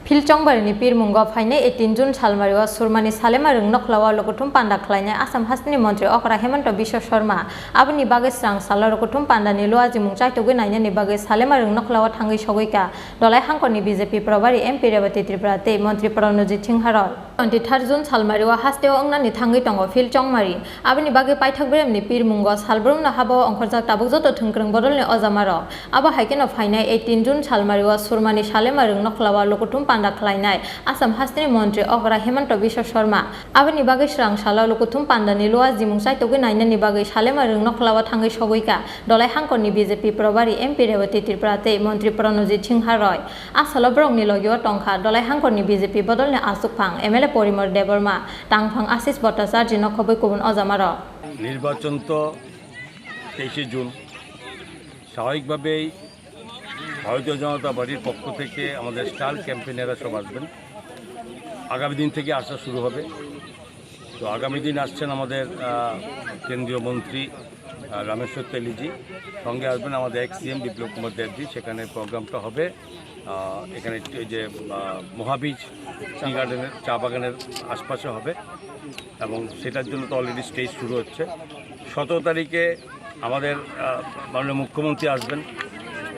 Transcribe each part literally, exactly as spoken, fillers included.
Phil Chongmari ni pirmungo phainai eighteen June salmari o Surmani Salema Rwng Nokhlao lukuthum panda khlainai Assam hasteni montri okra Hemanta Biswa Sarma. Aboni bagwi srang salo lukuthum panda ni luajimung chaitugwi nainani bagwi Salema Rwng Nokhlao thangwi sogwi ka Dolai Hangkor ni B J P Probari M P Rebati Tripura tei montri Pranojit Singha Roy. Twenty third June salmari o hasteo wngnani thangwi tongo Phil Chongmari. Aboni bagwi paithak beremni pirmungo salbrumno habo ongkhorjak tabuk joto thwngkwrwng bodolni ojamarok. Abo hai kheno phainai eighteen June salmari o Surmani Salema Rwng Nokhlao lukuthum panda khlainai Assam hasteni montri okra Hemanta Biswa Sarma. Aboni bagwi srang salo lukuthum pandani luajimung chaitugwi nainani bagwi Salema Rwng Nokhlao thangwi sogwi ka Dolai Hangkor ni B J P Probari M P Rebati Tripura tei montri Pranojit Singha Roy. A salo borokni logio tongkha Dolai Hangkor ni B J P bodolni achukphang M L A Porimor Debbarma, tangphang Ashish Bhattacharjee no khobwi kubun ojamarok. নির্বাচন তো তেইশে জুন, স্বাভাবিকভাবেই ভারতীয় জনতা পার্টির পক্ষ থেকে আমাদের স্টার ক্যাম্পেনাররা সব আসবেন। আগামী দিন থেকে আসা শুরু হবে। তো আগামী দিন আসছেন আমাদের আহ, কেন্দ্রীয় মন্ত্রী আহ, রামেশ্বর তেলিজি, সঙ্গে আসবেন আমাদের এক্স সিএম বিপ্লব কুমার দেবজি। সেখানে প্রোগ্রামটা হবে আহ, এখানে একটু এই যে আহ, মহাবীজ টি গার্ডেনের চা বাগানের আশপাশে হবে, এবং সেটার জন্য তো অলরেডি স্টেজ শুরু হচ্ছে। সতেরো তারিখে আমাদের আহ, মাননীয় মুখ্যমন্ত্রী আসবেন,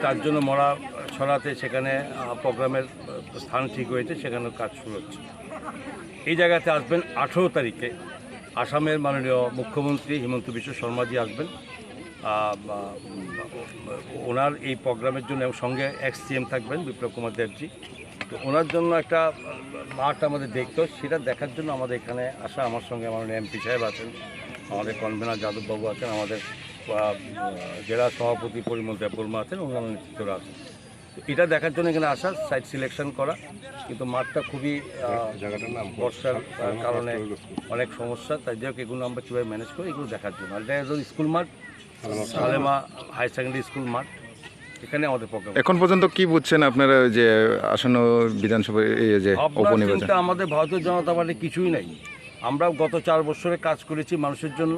তার জন্য মরা ছড়াতে সেখানে আহ, প্রোগ্রামের আহ, স্থান ঠিক হয়েছে, সেখানেও কাজ শুরু হচ্ছে। এই জায়গাতে আসবেন আঠেরো তারিখে আসামের মাননীয় মুখ্যমন্ত্রী হিমন্ত বিশ্ব শর্মাজি আসবেন। আহ, বা, ওনার এই প্রোগ্রামের জন্য এবং সঙ্গে এক্স সিএম থাকবেন বিপ্লব কুমার দেবজি। তো ওনার জন্য একটা আহ, মাঠ আমাদের দেখতে হয়, সেটা দেখার জন্য আমাদের এখানে আসা। আমার সঙ্গে আমার এমপি সাহেব আছেন, আমাদের কনভেনার যাদববাবু আছেন, আমাদের আহ, জেলা সভাপতি পরিমল দেববর্মা আছেন, অন্যান্য নেতৃত্বরা আছেন। তো এটা দেখার জন্য এখানে আসা, সাইট সিলেকশন করা, কিন্তু মাঠটা খুবই আহ, জায়গাটার নাম বর্ষার আহ, কারণে অনেক সমস্যা। তাই যাই হোক, এগুলো আমরা কীভাবে ম্যানেজ করি, এগুলো দেখার জন্য। আর এটা হলো স্কুল মাঠ, সালেমা হাই সেকেন্ডারি স্কুল মাঠ, এখানে আমাদের প্রোগ্রাম। এখন পর্যন্ত কি বুঝছেন আপনারা যে আসন্ন বিধানসভা, এই যে ভাবনা উপনির্বাচন? চিন্তা আমাদের ভারতীয় জনতা পার্টি কিছুই নাই। আমরা গত চার বছরে কাজ করেছি মানুষের জন্য।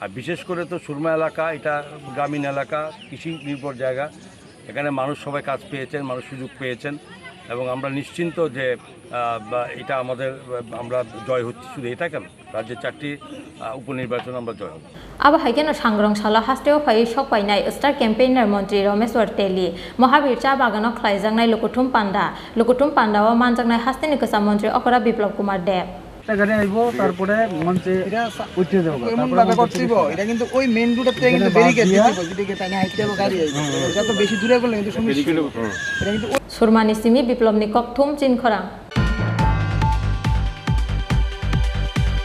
আর বিশেষ করে তো সুরমা এলাকা, এটা গ্রামীণ এলাকা, কৃষি নির্ভর জায়গা। এখানে মানুষ সবাই কাজ পেয়েছেন, মানুষ সুযোগ পেয়েছেন, এবং আমরা নিশ্চিন্ত যে আহ, বা এটা আমাদের আহ, আমরা জয় হচ্ছে। শুধু এটা কেন, রাজ্যের চারটি আহ, উপনির্বাচন আমরা জয় হব। Abo hai kheno sangrong salo hasteo phaiwi sok painai star campaigner montri Rameshwar Teili, Mahabir cha bagano khlaijaknai lukuthum panda, lukuthum pandao manjaknai hasteni kwcham montri okra Biplab Kumar Deb. একটা গাড়ি আইবো, তারপরে মঞ্চে এটা সা-, উঠে যাবো। এমন তারপরে ভাবে মঞ্চে করতে হইব, উঠে এটা কিন্তু ওই মেইন রোডের থেকে কিন্তু এখানে ব্যারিকেড বাদ দিয়া দিতে হইব, যদি এখানে হাইটে যাবো গাড়ি আইবো। এটা তো বেশি দূরে করলে কিন্তু সমস্যা হইব। এটা কিন্তু ওই Surmani simi Biplabni kokthum chin khorang.